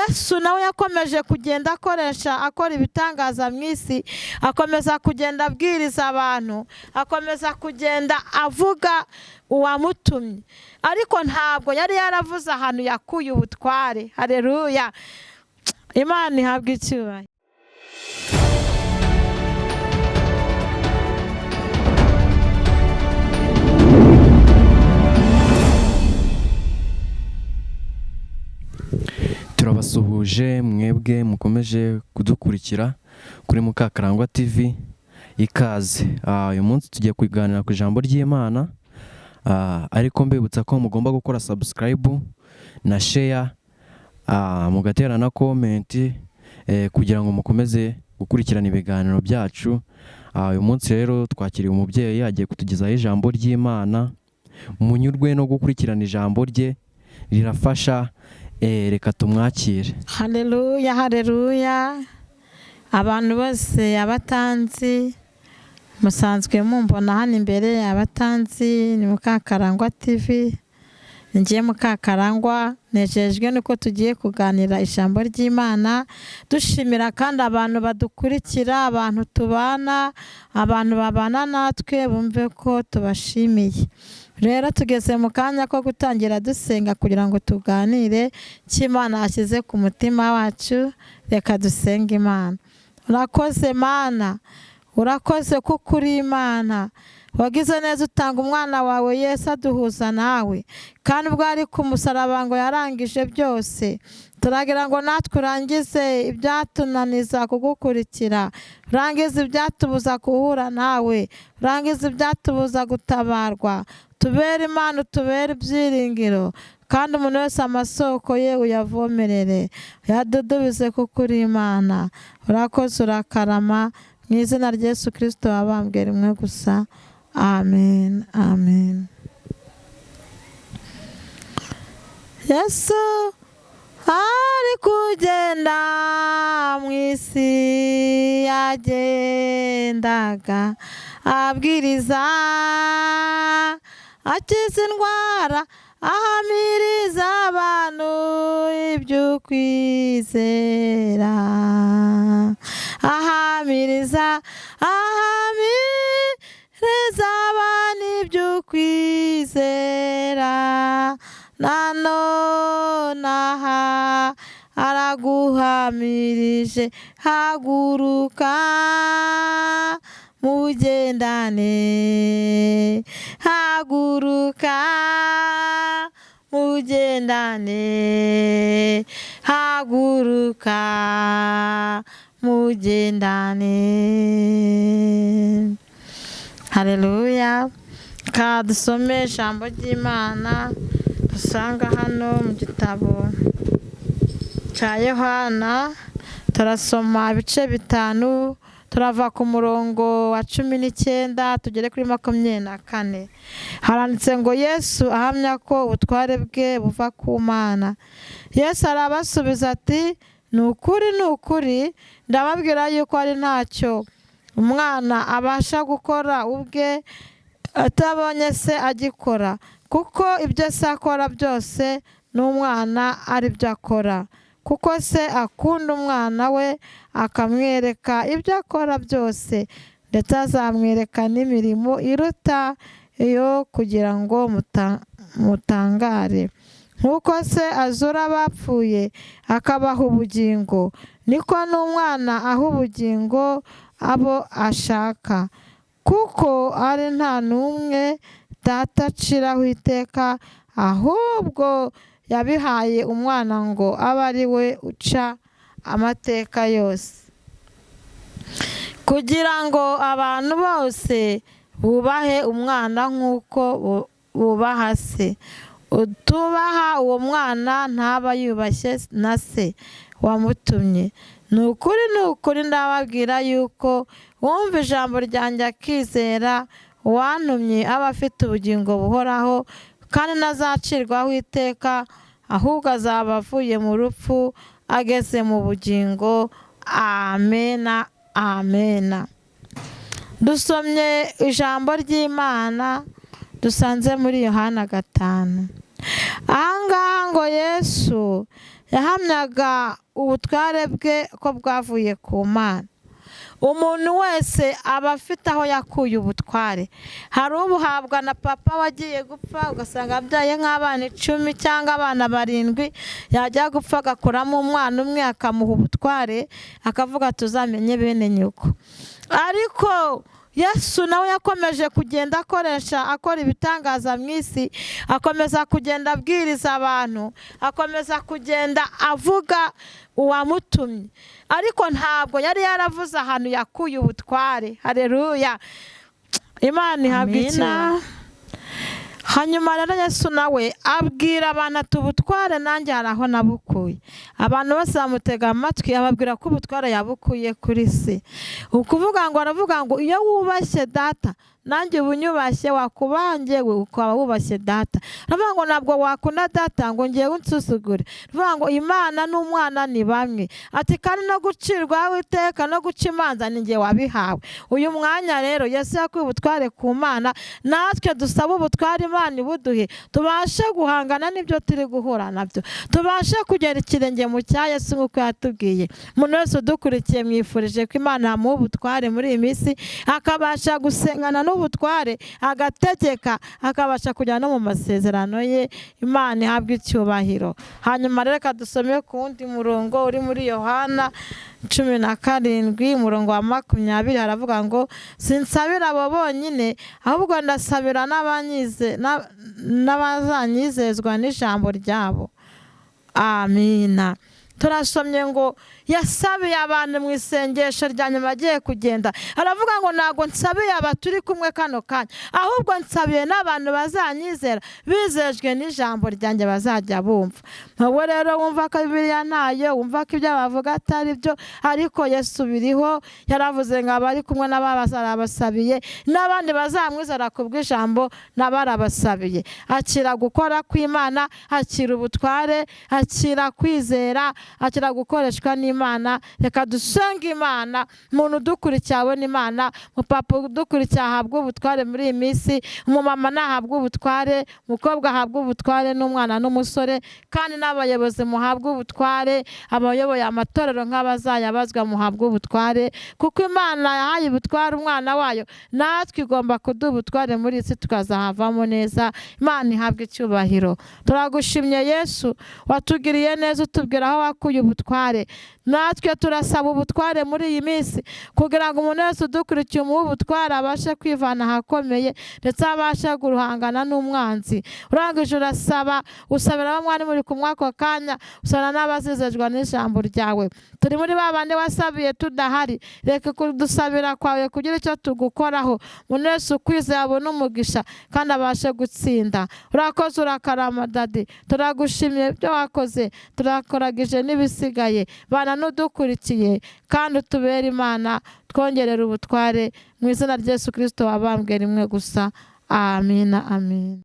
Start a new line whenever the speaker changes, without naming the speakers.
Yesu nawe yakomeje kugenda akoresha akora ibitangaza mu isi, akomeza kugenda abwiriza abantu, akomeza kugenda avuga uwamutumye, ariko ntabwo yari yaravuze ahantu yakuye ubutware. Haleluya, Imana ihabwe icyubahiro.
Turabasuhuje mwebwe mukomeje kudukurikira kuri Mukakarangwa TV, ikaze. Uyu munsi tugiye kuganira ku ijambo ry'Imana, ariko mbibutsa ko mugomba gukora subscribe na share, mugatera na comment, kugira ngo mukomeze gukurikirana ibiganiro byacu. Uyu munsi rero twakiriye umubyeyi agiye kutugezaho ijambo ry'Imana. Munyurwe no gukurikirana ijambo rye, rirafasha. Reka tumwakire.
Haleluya, haleluya. Abantu bose abatanzi musanzwe mumbona hano imbere, abatanzi ni Mukakarangwa TV, ngiye Mukakarangwa, nejejwe nuko tugiye kuganira ijambo ry'Imana, dushimira kandi abantu badukurikira, abantu tubana, abantu babana natwe, bumve ko tubashimiye. Rero tugeze mu kanya ko gutangira dusenga kugira ngo tuganire icyo Imana yashyize ku mutima wacu. Reka dusenge Imana. Urakoze Mana, urakoze kuko uri Imana, wagize neza utanga umwana wawe Yesu aduhuza nawe, kandi ubwo ari ku musaraba ngo yarangije byose. Turagira ngo natwe urangize ibyatunaniza kugukurikira, urangize ibyatubuza guhura nawe, urangize ibyatubuza gutabarwa. Tubere Imana, utubere ibyiringiro, kandi umuntu wese amasoko ye uyavomerere, uyadudubize kuko uri Imana. Urakoze, urakarama, mu izina rya Yesu Kristo wabambwe rimwe gusa, amen, amen. Yesu ari kugenda mu isi, yagendaga abwiriza, akiza indwara, ahamiriza abantu iby'ukwizera, ahamiriza abantu iby'ukwizera. Nanone aha araguhamirije, haguruka mugendane, haguruka mugendane, haguruka mugendane. Haleluya. Ka dusome ijambo ry'Imana dusanga hano mu gitabo cya Yohana. Turasoma ibice 5, turava ku murongo wa 19 tugere kuri 24. Haranditse ngo Yesu ahamya ko ubutware bwe buva ku Mana. Yesu arabasubiza ati: ni ukuri, ni ukuri, ndababwira yuko ari ntacyo umwana abasha gukora ubwe atabonye se agikora, kuko ibyo se akora byose n'umwana ari byo akora, kuko se akunda umwana we akamwereka ibyo akora byose, ndetse azamwereka n'imirimo iruta iyo, kugira ngo mutangare. Nk'uko se azura abapfuye akabaha ubugingo, niko n'umwana aha ubugingo abo ashaka, kuko ari nta n'umwe Data aciraho iteka, ahubwo yabihaye umwana ngo abe ari we uca amateka yose, kugira ngo abantu bose bubahe umwana nk'uko bubaha se. Utubaha uwo mwana ntaba yubashye na se wamutumye. Ni ukuri, ni ukuri, ndababwira yuko uwumva ijambo ryanjye akizera uwantumye aba afite ubugingo buhoraho, kandi ntazacirwaho iteka, ahubwo azaba avuye mu rupfu ageze mu bugingo. Amena, amena. Dusomye ijambo ry'Imana dusanze muri Yohana 5. Ahangaha ngo Yesu Yahamyaga ubutware bwe ko bwavuye ku Mana. Umuntu wese aba afite aho yakuye ubutware. Hari ubuhabwa na papa wagiye gupfa, ugasanga abyaye nk'abana 10 cyangwa abana 7, yajya gupfa agakuramo umwana umwe akamuha ubutware, akavuga tuzamenye bene nyoko. Ariko Yesu nawe yakomeje kugenda akoresha akora ibitangaza mu isi, akomeza kugenda abwiriza abantu, akomeza kugenda avuga uwamutumye, ariko ntabwo yari yaravuze ahantu yakuye ubutware. Haleluya, Imana ihabwe icyubahiro. Hanyuma rero Yesu nawe abwira abantu ati ubutware nanjye hari aho nabukuye. Abantu bose bamutega amatwi, ababwira ko ubutware yabukuye kuri se. Ukuvuga ngo aravuga ngo iyo wubashye data nanjye ubunyubashye, wakubange ukaba wubashye data. Aravuga ngo ntabwo wakunda data ngo ngewe unsuzugure. Aravuga ngo Imana n'umwana ni bamwe. Ati kandi no gucirwa iteka no guca imanza ni ngewe wabihawe. Uyu mwanya rero Yesu yakuye ubutware ku Mana, natwe dusaba ubutware Imana ibuduhe, tubashe guhangana n'ibyo turi guhura nabyo, tubashe kugera ikirenge mu cya Yesu nk'uko yatubwiye. Umuntu wese udukurikiye mwifurije ko Imana yamuha ubutware muri iyi minsi, akabasha gusengana n'ubutware, agategeka, akabasha kujya no mu masezerano ye. Imana ihabwe icyubahiro. Hanyuma rero reka dusome ku wundi murongo uri muri Yohana 17 umurongo wa 20, haravuga ngo sinsabira abo bonyine, ahubwo ndasabira n'abazanyizezwa n'ijambo ryabo. Amina. Turasomye ngo yasabiye abantu mu isengesho rya nyuma agiye kugenda, aravuga ngo ntabwo nsabiye aba turi kumwe kano kanya, ahubwo nsabiye n'abantu bazanyizera bizejwe n'ijambo ryanjye bazajya bumva. Wowe rero wumva ko Bibiliya ntayo, wumva ko ibyo bavuga atari byo, ariko Yesu biriho. Yaravuze ngo abari kumwe n'abarabasabiye n'abandi bazamwizera kubw'ijambo n'abarabasabiye. Akira gukora kw'Imana, akira ubutware, akira kwizera, akira gukoreshwa n'Imana. Reka dusenge Imana. Umuntu udukurikiye abone Imana, umupapa udukurikiye ahabwe ubutware muri iyi minsi, umumama nahabwe ubutware, umukobwa ahabwe ubutware, n'umwana n'umusore, kandi n'abayobozi muhabwe ubutware, abayoboye amatorero nk'abazayabazwa muhabwe ubutware, kuko Imana yahaye ubutware umwana wayo, natwe igomba kuduha ubutware muri iyi si tukazahavamo neza. Imana ihabwe icyubahiro. Turagushimye Yesu, watugiriye neza, utubwira aho wakuye ubutware. Natwe turasaba ubutware muri iyi minsi, kugira ngo umuntu wese udukurikiye umuhe ubutware, abashe kwivana ahakomeye, ndetse abashe guhangana n'umwanzi. Urangije urasaba, usabira abo mwari muri kumwe ako kanya, usabira n'abazizejwe n'ijambo ryawe. Turi muri ba bandi wasabiye tudahari, reka kudusabira kwawe kugira icyo tugukoraho. Umuntu wese ukwizeye abone umugisha kandi abashe gutsinda. Urakoze, urakarama dadi, turagushimiye ibyo wakoze, turakoragije n'ibisigaye. Bana n'udukurikiye kandi utubere Imana, twongerera ubutware mu izina rya Yesu Kristo wabambwe rimwe gusa. Amina, amina.